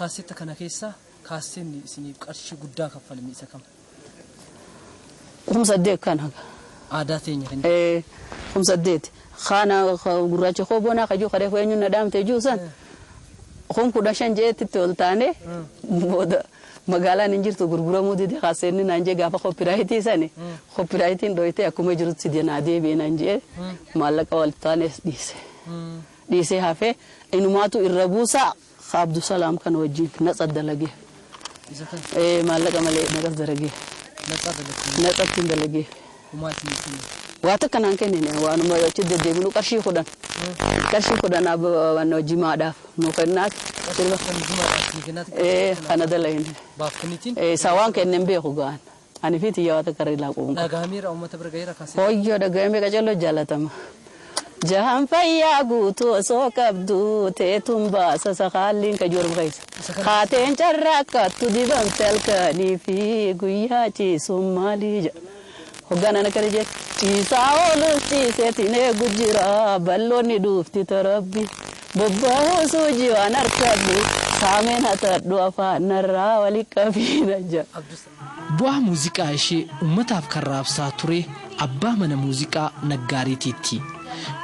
Kaassetta kana keessaa kaasseenni isiniif qarshii guddaa kaffalame isa kam? 8,000 kana. Aadaa teenya kan. 8,000. Kana gurraacha koo bonaa kajuu karee eenyuun na dhaamte juusan. 15,000 jeetti ol taane booda magaalaan hin jirtu gurguramuu dide kaaseenni naan jee gaafa koppiraayitii sani koppiraayitiin dhoyitee akkuma jirutti naa deebi'e naan jee maallaqa wal taanes dhiise. Dhiisee hafee inumaatu irra buusaa Abdusalaam kana wajjin natsa dalagee. Isa kana. Maallaqa malee naqas dalagee. Natsaa dalagee. Natsattiin dalagee. Homaa isin kenne. Waa takka naan kennine waanuma achi deddeebinu qarshii 10. Qarshii 10 jimaadhaaf nu kennaas. Kana dalagine. Baaftaniitiin. Isaa waan kennen beeku ga'an. Ani fi xiyya waa takka irra ilaa qubuun. Dhagahameera uummata bira gaheera kaasee. Hoyyoo dhagahamee qacarroo jaalatama. Jahan fayyaa guutuu osoo qabdu teetuun baasa sakaalliin kajoorma keessa. Haateen carraaqattu dibamte halkanii fi guyyaa ciisuun maalii jedha. Hoggaan ana kana jee ciisaa oolus ciiseetiin eegu jira bal'oonni dhuufti tarabbi. Bobba'uu suujii waan harkadhu saameen hatadhu afaan narraa wali qabiina jedha. Bu'aa muuziqaa ishee uummataaf kan raabsaa ture abbaa mana muuziqaa Naggaariitiitti.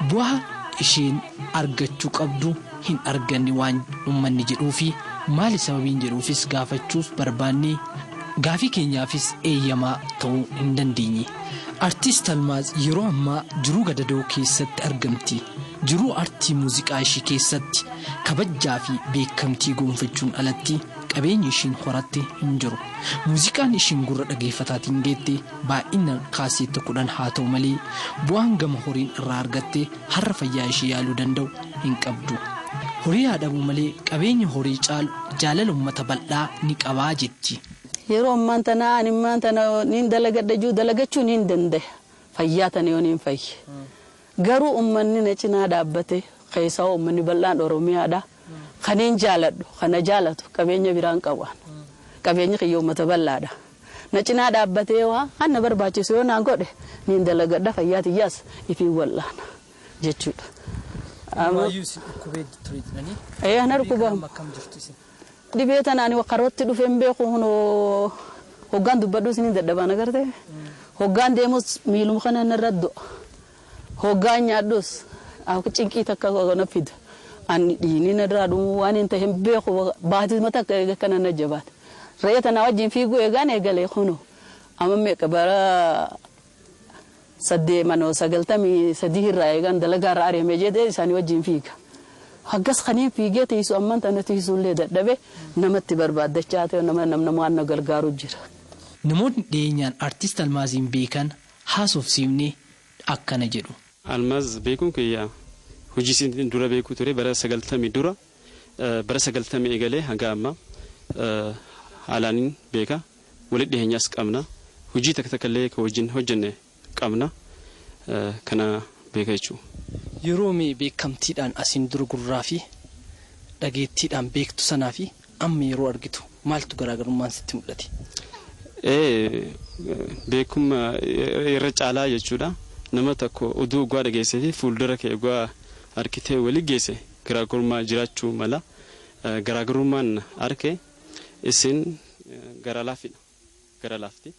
Bu'aa isheen argachuu qabdu hin arganne waan uummanni jedhuu fi maali sababiin jedhuufis gaafachuuf barbaanne gaafii keenyaafis eeyyamaa ta'uu hin dandeenye. Artiist Almaaz yeroo ammaa jiruu gadadoo keessatti argamti. Jiruu artii muuziqaa ishee keessatti kabajaa fi beekamtii gonfachuun alatti qabeenyi ishiin horatte hin jiru. Muuziqaan ishiin gurra dhageeffataatiin geette baay'ina kaaseetta 10 haa ta'u malee bu'aan gama horiin irraa argatte har'a fayyaa ishee yaaluu danda'u hin qabdu. Horii haa dhabuu malee qabeenya horii caalu jaalala uummata bal'aa ni qabaa jetti. Yeroo ammaan tana ani ammaan tana niin dalagadha jiru dalagachuu niin danda'a. Fayyaa tana yoo niin fayye. Garuu uummanni na cinaa dhaabbate keessaa uummanni bal'aan Oromiyaadha. Kanneen jaaladhu kana jaalatu qabeenya biraan qabu. Qabeenyi kiyya uummata bal'aadha. Na cinaa dhaabbatee waa hanna barbaachisu yoo naan godhe niin dalagadha fayyaa tiyyaas ifiin wal'aana jechuudha. Maayyuu isin dhukkubee ture jedhanii. Ana dhukkubaa. Akkam jirtu isin? Dhibee tanaan karootti dhufee hin beeku hunoo hoggaan dubbadhu isin dadhabaan agartee. Hoggaan deemus miiluma kana narra du'a. Hoggaan nyaadhus cinqii takka na fida. Ani dhiini narraa dhumuu waan hin ta'e hin beeku baatii mata kana na jabaata. Re'ee tanaa wajjin fiiguu eegaan eegalee hunoo amma meeqa bara 93 irraa eegaan dalagaa irraa ari'amee jedhee isaanii wajjin fiiga. Haggas kaniin fiigee tiisu ammaan tana tiisuullee dadhabe namatti barbaaddachaa ta'e nama namna waan na gargaaru jira. Namoonni dhiyeenyaan artiist Almaaziin beekan haasofsiifnee akkana jedhu. Almaaz beekuun kiyya hojii isiin dura beekuu ture bara 90 dura bara 90 eegalee hanga ammaa haalaan beeka walitti dhiyeenyas qabna hojii takka takka illee kan wajjin hojjenne qabna kana beeka jechuudha. Yeroo mee beekamtiidhaan asiin dura gurraa fi dhageettiidhaan beektu sanaa fi amma yeroo argitu maaltu garaagarummaan sitti mul'ate? Beekuma irra caalaa jechuudha. Nama tokko oduu dhugaa dhageessee fi fuuldura kee dhugaa harkitee walii geesse garaagarummaa jiraachuu mala. Garaagarummaan harke isin gara laafidha. Gara laafti.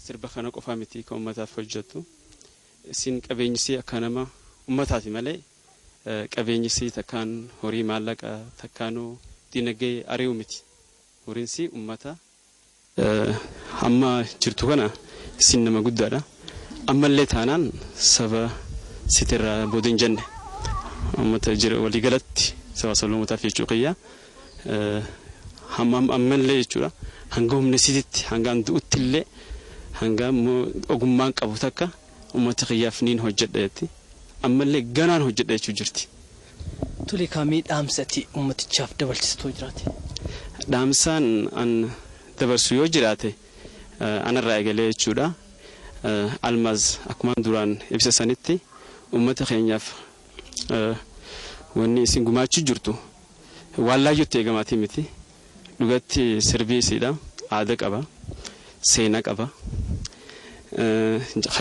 Sirba kana qofa miti kan uummataaf hojjettu. Isin qabeenyisii akka nama uummataati malee qabeenyisii takkaan horii maallaqa takkaanuu dinagdee ari'u miti. Horiinsi uummata amma jirtu kana isin nama guddaadha. Ammallee taanaan saba sitirraa booda hin jenne uummata jira waliigalatti saba sablammootaaf jechuu qiyya. Ammallee jechuudha hanga humna sititti hanga du'utti illee hanga ogummaan qabu takka uummata qiyyaaf niin hojjedha jetti. Ammallee ganaan hojjedha jechuu jirti. Tole kaamee dhaamsati uummatichaaf dabarsitoo jiraate? Dhaamsaan an dabarsu yoo jiraate anarraa eegalee jechuudha. Almaaz akkuma duraan ibsa sanitti uummata keenyaaf wanni isin gumaachuu jirtu waan laayyootti eegamaatii miti. Dhugatti sirbii isiidha. Aadaa qaba. Seenaa qaba.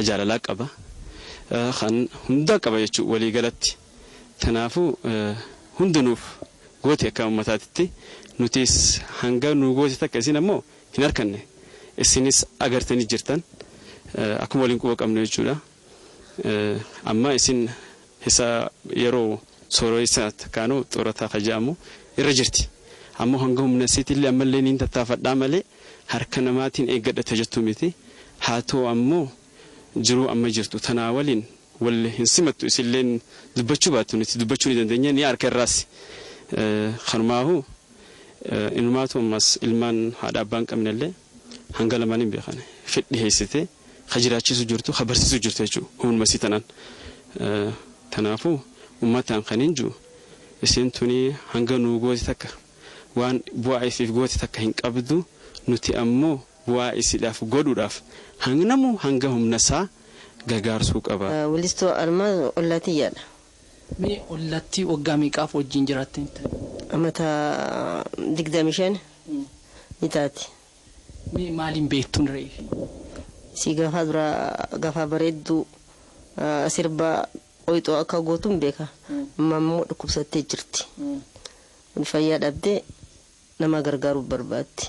Jaalalaa qaba. Kan hundaa qaba jechuudha waliigalatti. Kanaafuu hundinuuf goote akka uummataatitti nutis hanga nu goote takka isin ammoo hin harkanne isinis agartanii jirtan akkuma waliin quba qabnu jechuudha. Amma isin isa yeroo sooressa kaanuu xoorataa kaja'amu irra jirti. Ammoo hanga humna isiitillee ammallee niin tattaafadhaa malee harka namaatiin eeggadhate jettu miti. Haa ta'u ammoo jiruu amma jirtu tanaa waliin wal hin simattu isilleen dubbachuu baattu nuti dubbachuu ni dandeenya ni harka irraas. Kanumaahu inumaatu ammas ilmaan haadha abbaan qabnellee hanga lamaan hin beekan fedhi heessite ka jiraachisu jirtu ka barsiisu jirtu jechuudha humnuma isii tanaan. Kanaafuu uummataan kan hin jiru isin tuni hanga nuu goote takka waan bu'aa isiif goote takka hin qabdu nuti ammoo bu'aa isiidhaaf godhuudhaaf hangnamu hanga humna isaa gargaarsuu qaba. Weellistuu Almaaz Ollaatiyyaadha. Mee ollatti waggaa meeqaaf wajjin jiraattan? Amata 25 ni taati. Mee maaliin beektuun re'ee? Si gaafa duraa gaafa bareedduu sirba qoyxoo akka gootuun beeka. Amma immoo dhukkubsattee jirti. Fayyaa dhabdee nama gargaaruuf barbaaddi.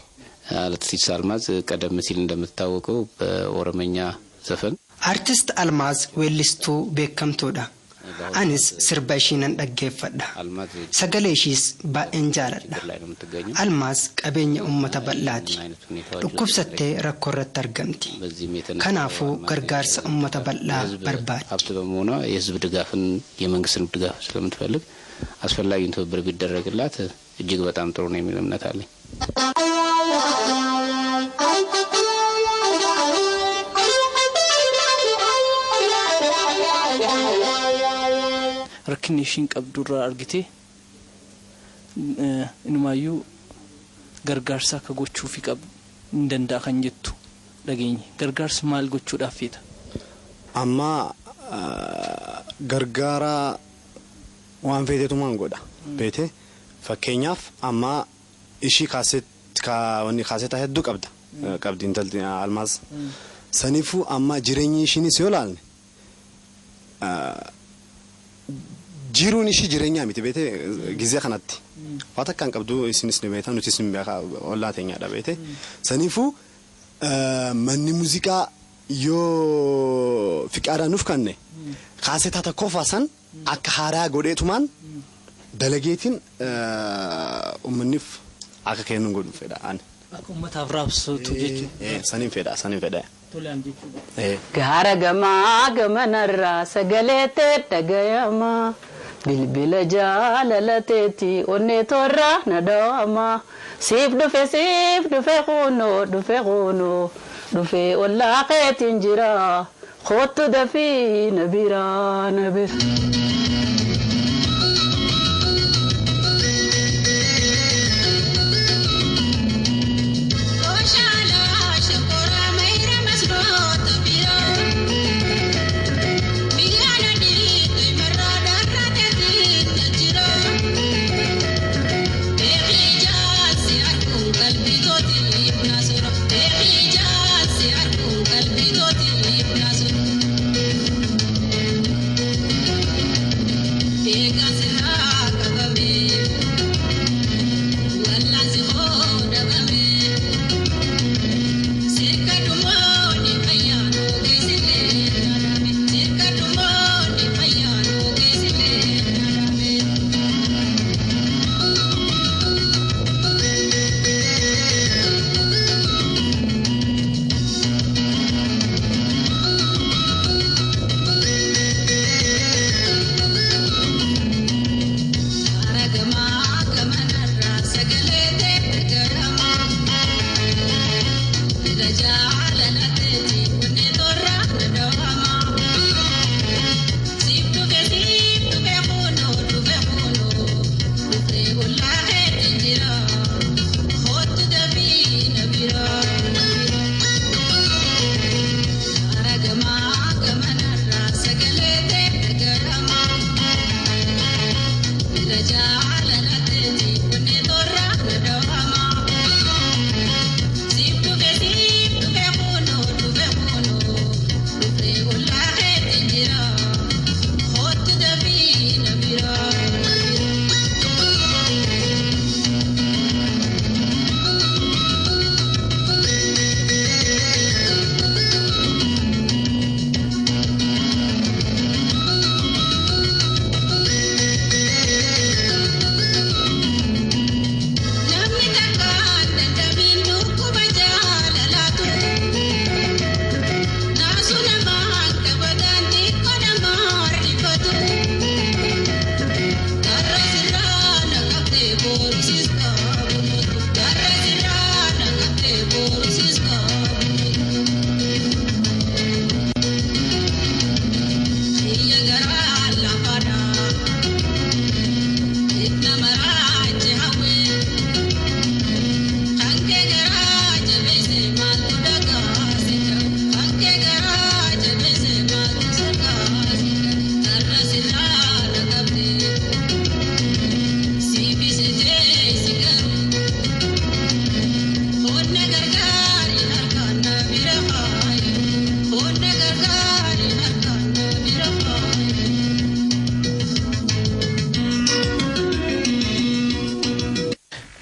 አርቲስት አልማዝ ቀደም ሲል እንደምታወቀው በኦሮመኛ ዘፈን Artist Almaaz weellistuu beekamtuudha. Anis sirba ishii nan dhaggeeffadha. Sagalee ishiis baay'een jaaladha. Almaaz qabeenya uummata bal'aati. Dhukkubsattee rakkoo irratti argamti. Kanaafuu gargaarsa uummata bal'aa barbaaddi. ሀብት በመሆኗ የህዝብ ድጋፍን የመንግስትን ድጋፍ ስለምትፈልግ አስፈላጊውን ትብብር ቢደረግላት እጅግ በጣም ጥሩ ነው የሚል እምነት አለኝ። Rakkinni ishiin qabdurraa argite inumaayyuu gargaarsa akka gochuufi qabu hin danda'a kan jettu dhageenye. Gargaarsa maal gochuudhaaf feeta? Amma gargaara waan feetetumaan godha. Beete fakkeenyaaf amma ishii kaaseta hedduu qabda. Qabdi intalti Almaaz. Saniifuu amma jireenyi ishiinis yoo ilaalle jiruun ishii jireenyaa miti beete gizee kanatti. Waan takka hin qabdu isinis ni beektan nutis ni beeka ollaa teenyaadha beete. Saniifuu manni muuziqaa yoo fiqaadhaan nuuf kanne kaasetaa tokkoffaa san akka haaraa godheetumaan dalageetiin uummanniif akka kennu godhu fedha ani. Akka uummataaf raabsatu jechuudha. Saniin fedha saniin fedha. Tolaan jechuudha. Gaara gamaa gamanarraa sagalee tee dhagayamaa. Bilbila jaalala teeti onnee torraa na dhawamaa. Siif dhufe kunoo dhufe kunoo dhufe ollaa keetiin jira kootu dafii na biraa na bira.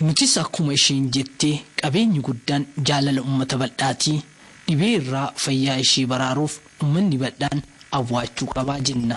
Nutis akkuma isheen jettee qabeenyi guddaan jaalala uummata bal'aatii dhibee irraa fayyaa ishee baraaruuf uummanni bal'aan awwaachuu qabaa jenna.